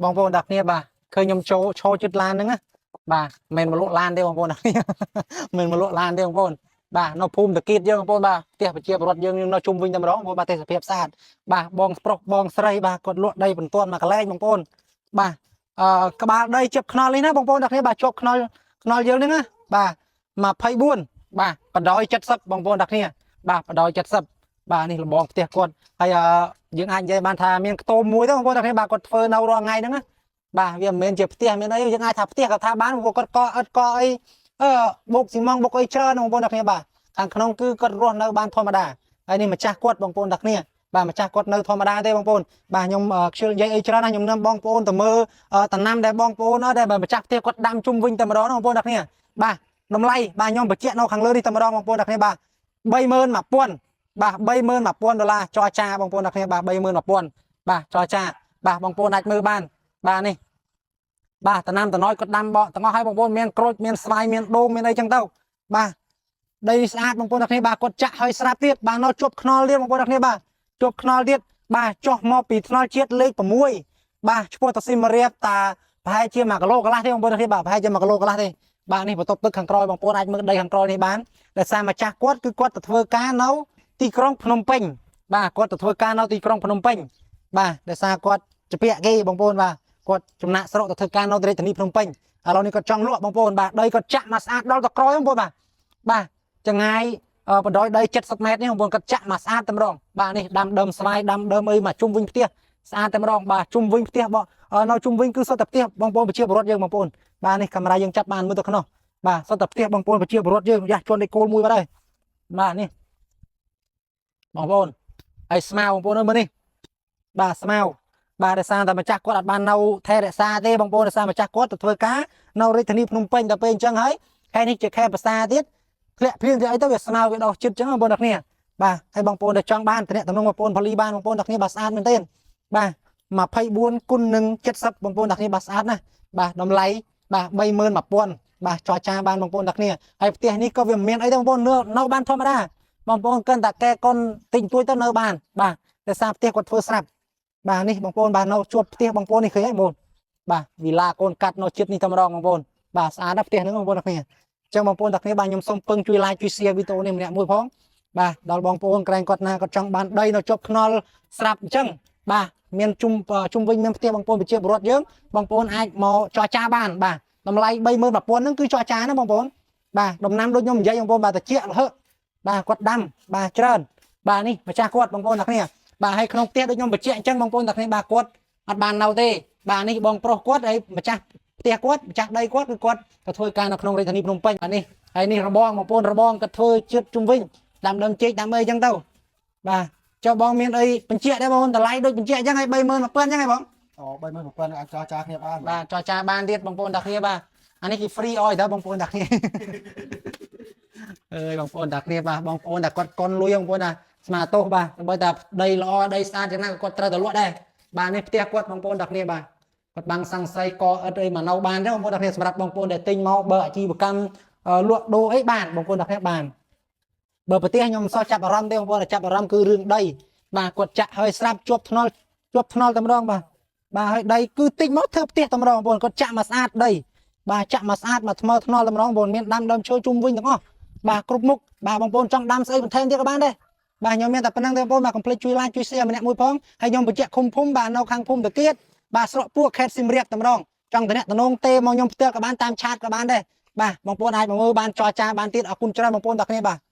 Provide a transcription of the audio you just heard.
បងប្អូនទាំងគ្នាបាទឃើញខ្ញុំចូលឈរជិតឡានហ្នឹងណាបាទមិនមែនមកលក់ឡានទេបងប្អូនទាំងគ្នា មិនមកលក់ឡានទេបងប្អូនបាទនៅភូមិតាគៀតយើងបងប្អូនបាទផ្ទះប្រជាពលរដ្ឋយើងនៅជុំវិញតែម្ដងបងប្អូនបាទទេសភាពស្អាតបាទបងប្រុសបងស្រីបាទគាត់លក់ដីបន្ទាន់មួយកន្លែងបងប្អូនបាទអឺក្បាលដីជិបខ្នល់នេះណាបងប្អូនទាំងគ្នាបាទជាប់ខ្នល់ខ្នល់យើងហ្នឹងណាបាទ24បាទបដ ாய் 70បងប្អូនទាំងគ្នាបាទបដ ாய் 70បាទនេះលបងផ្ទះគាត់ហើយអឺយើងអាចនិយាយបានថាមានខ្ទមមួយទៅបងប្អូនទាំងគ្នាបាទគាត់ធ្វើនៅរាល់ថ្ងៃហ្នឹងណាបាទវាមិនមែនជាផ្ទះមានអីយើងអាចថាផ្ទះក៏ថាបានព្រោះគាត់កឥដ្ឋកអីអឺបុកស៊ីម៉ងបុកអីច្រើនបងប្អូនទាំងគ្នាបាទខាងក្នុងគឺគាត់រស់នៅបានធម្មតាហើយនេះម្ចាស់គាត់បងប្អូនទាំងគ្នាបាទម្ចាស់គាត់នៅធម្មតាទេបងប្អូនបាទខ្ញុំខ្ជិលនិយាយអីច្រើនណាស់ខ្ញុំនាំបងប្អូនទៅមើលតំណាំដែលបងប្អូនដែលម្ចាស់ផ្ទះគាត់ដាំជុំវិញតែម្ដងបងប្អូនទាំងគ្នាបាទតម្លៃបាទខ្ញុំបញ្ជាក់នៅខាងលើនេះតែម្ដងបងប្អូនទាំងគ្នាបាទ31000បាទ31000ដុល្លារចរចាបងប្អូនទាំងគ្នាបាទ31000បាទចរចាបាទបងប្អូនអាចមើលបានបាទនេះបាទតំណាំតំណយគាត់ដាំបកទាំងអស់ឲ្យបងប្អូនមានក្រូចមានស្វាយមានដូងមានអីចឹងទៅបាទដីស្អាតបងប្អូនទាំងគ្នាបាទគាត់ចាក់ឲ្យស្រាប់ទៀតបាទនៅជាប់ខ្នល់ទៀតបងប្អូនទាំងគ្នាបាទជាប់ខ្នល់ទៀតបាទចុះមកពីថ្នល់ជាតិលេខ6បាទឆ្ពោះទៅសៀមរាបតាប្រហែលជា1គីឡូកន្លះទេបងប្អូនទាំងគ្នាបាទប្រហែលជា1គីឡូកន្លះទេបាទនេះបន្ទប់ទឹកខាងក្រោយបងប្អូនអាចមើលដីខាងក្រោយនេះបានដោយសារម្ចាស់គាត់គឺគាត់ទៅធ្វើការនៅទីក្រុងភ្នំពេញបាទគាត់ទៅធ្វើការនៅទីក្រុងភ្នំពេញបាទដោយសារគាត់ជពាក់គេបងប្អូនបាទគាត់ចំណាក់ស្រុកទៅធ្វើការនៅរាជធានីភ្នំពេញឥឡូវនេះគាត់ចង់លក់បងប្អូនបាទដីគាត់ចាក់មកស្អាតដល់ទៅក្រោយបងប្អូនបាទបាទចងាយបណ្ដោយដី70ម៉ែត្រនេះបងប្អូនគាត់ចាក់មកស្អាតតែម្ដងបាទនេះដាំដើមស្វាយដាំដើមអីមកជុំវិញផ្ទះស្អាតតែម្ដងបាទជុំវិញផ្ទះបងនៅជុំវិញគឺសុទ្ធតែផ្ទះបងប្អូនប្រជាពលរដ្ឋយើងបងប្អូនបាទនេះកាមេរ៉ាយើងចាប់បានមើលទៅក្នុងបាទសុទ្ធតែផ្ទះបងប្អូនប្រជាពលរដ្ឋយើងយ៉ាស់ជន់ដីគោលមួយបាត់ហើយបាទនេះបងប្អូនហើយស្មៅបងប្អូនមើលនេះបាទស្មៅបាទដោយសារតែម្ចាស់គាត់អត់បាននៅថែរក្សាទេបងប្អូនដោយសារម្ចាស់គាត់ទៅធ្វើការនៅរាជធានីភ្នំពេញដល់ពេលអញ្ចឹងហើយខែនេះជាខែប្រសាទៀតធ្លាក់ភ្លៀងទៅអីទៅវាស្មៅវាដោះចិត្តអញ្ចឹងបងប្អូនទាំងគ្នាបាទហើយបងប្អូនដែលចង់បានតំណតំណងបងប្អូនផលីបានបងប្អូនទាំងគ្នាបាទស្អាតមែនទែនបាទ24គុណនឹង70បងប្អូនទាំងគ្នាបាទស្អាតណាស់បាទតម្លៃបាទ31000បាទចរចាបានបងប្អូនទាំងគ្នាហើយផ្ទះនេះក៏វាមិនមានអីទេបងប្អូននៅបានធម្មតាបងប្អូនកិនតែកែកុនទិញទួយទៅនៅបានបាទដោយសារផ្ទះគាត់ធ្វើស្រាប់បាទនេះបងប្អូនបាទនៅជួបផ្ទះបងប្អូននេះឃើញហើយបងប្អូនបាទវីឡាកូនកាត់នៅចិត្តនេះតែម្ដងបងប្អូនបាទស្អាតណាស់ផ្ទះហ្នឹងបងប្អូនទាំងគ្នាអញ្ចឹងបងប្អូនទាំងគ្នាបាទខ្ញុំសូមពឹងជួយ like ជួយ share វីដេអូនេះម្នាក់មួយផងបាទដល់បងប្អូនក្រែងគាត់ណាគាត់ចង់បានដីនៅជាប់ខ្នល់ស្រាប់អញ្ចឹងបាទមានជុំជុំវិញមានផ្ទះបងប្អូនប្រជាពលរដ្ឋយើងបងប្អូនអាចមកចរចាបានបាទតម្លៃ31000ហ្នឹងគឺចរចាណាបងប្អូនបាទដំណាំដូចខ្ញុំនិយាយបងប្អូនបាទតិចលហឹបាទគាត់ដាំបាទច្រើនបាទនេះម្ចាស់គាត់បងប្អូនទាំងគ្នាបាទហើយក្នុងផ្ទះដូចខ្ញុំបញ្ជាក់អញ្ចឹងបងប្អូនទាំងគ្នាបាទគាត់អត់បាននៅទេបាទនេះបងប្រុសគាត់ហើយម្ចាស់ផ្ទះគាត់ម្ចាស់ដីគាត់គឺគាត់ទៅធ្វើការនៅក្នុងរាជធានីភ្នំពេញបាទនេះហើយនេះរបងបងប្អូនរបងគាត់ធ្វើជិតជុំវិញដាំដើមចេកដាំអីអញ្ចឹងទៅបាទចុះបងមានអីបញ្ជាក់ដែរបងតម្លៃដូចបញ្ជាក់អញ្ចឹងហើយ31000អញ្ចឹងហ៎បង អូ31000អាចចរចាគ្នាបាន បាទចរចាបានទៀតបងប្អូនតាគ្នាបាទអានេះគេ free អោយតើបងប្អូនតាគ្នា អើយបងប្អូនតាគ្នាបាទបងប្អូនតាគាត់កុនលុយបងប្អូនតាស្មាទោសបាទបើតាដីល្អដីស្អាតយ៉ាងណាក៏គាត់ត្រូវតែលក់ដែរបាទនេះផ្ទះគាត់បងប្អូនតាគ្នាបាទគាត់បាំងសង្ស័យកឥដ្ឋអីមកនៅបានទេបងប្អូនតាគ្នាសម្រាប់បងប្អូនដែលទិញមកបើអាជីវកម្មលក់ដូរអីបានបងប្អូនតាគ្នាបានបើប្រទេសខ្ញុំមិនសូវចាប់អារម្មណ៍ទេបងប្អូនតែចាប់អារម្មណ៍គឺរឿងដីបាទគាត់ចាក់ហើយស្រាប់ជាប់ថ្នល់ជាប់ថ្នល់តែម្ដងបាទបាទហើយដីគឺតិចមកធ្វើផ្ទះតែម្ដងបងប្អូនគាត់ចាក់មកស្អាតដីបាទចាក់មកស្អាតមកថ្មើថ្នល់តែម្ដងបងប្អូនមានដាំដើមឈើជុំវិញទាំងអស់បាទគ្រប់មុខបាទបងប្អូនចង់ដាំស្អីបន្ថែមទៀតក៏បានដែរបាទខ្ញុំមានតែប៉ុណ្្នឹងទេបងប្អូនបាទកុំភ្លេចជួយ like ជួយ share ម្នាក់មួយផងហើយខ្ញុំបញ្ជាក់ឃុំភូមិបាទនៅខាងភូមិតាគៀតបាទស្រុកពួកខេត្តសៀមរាបតែម្ដងចង់តំណតំណងទេមកខ្ញុំផ្ទាល់ក៏បានតាម chat ក៏បានដែរបាទបងប្អូនអាចមកមើលបានចរចាបានទៀតអរគុណច្រើនបងប្អូនទាំងគ្នាបាទ។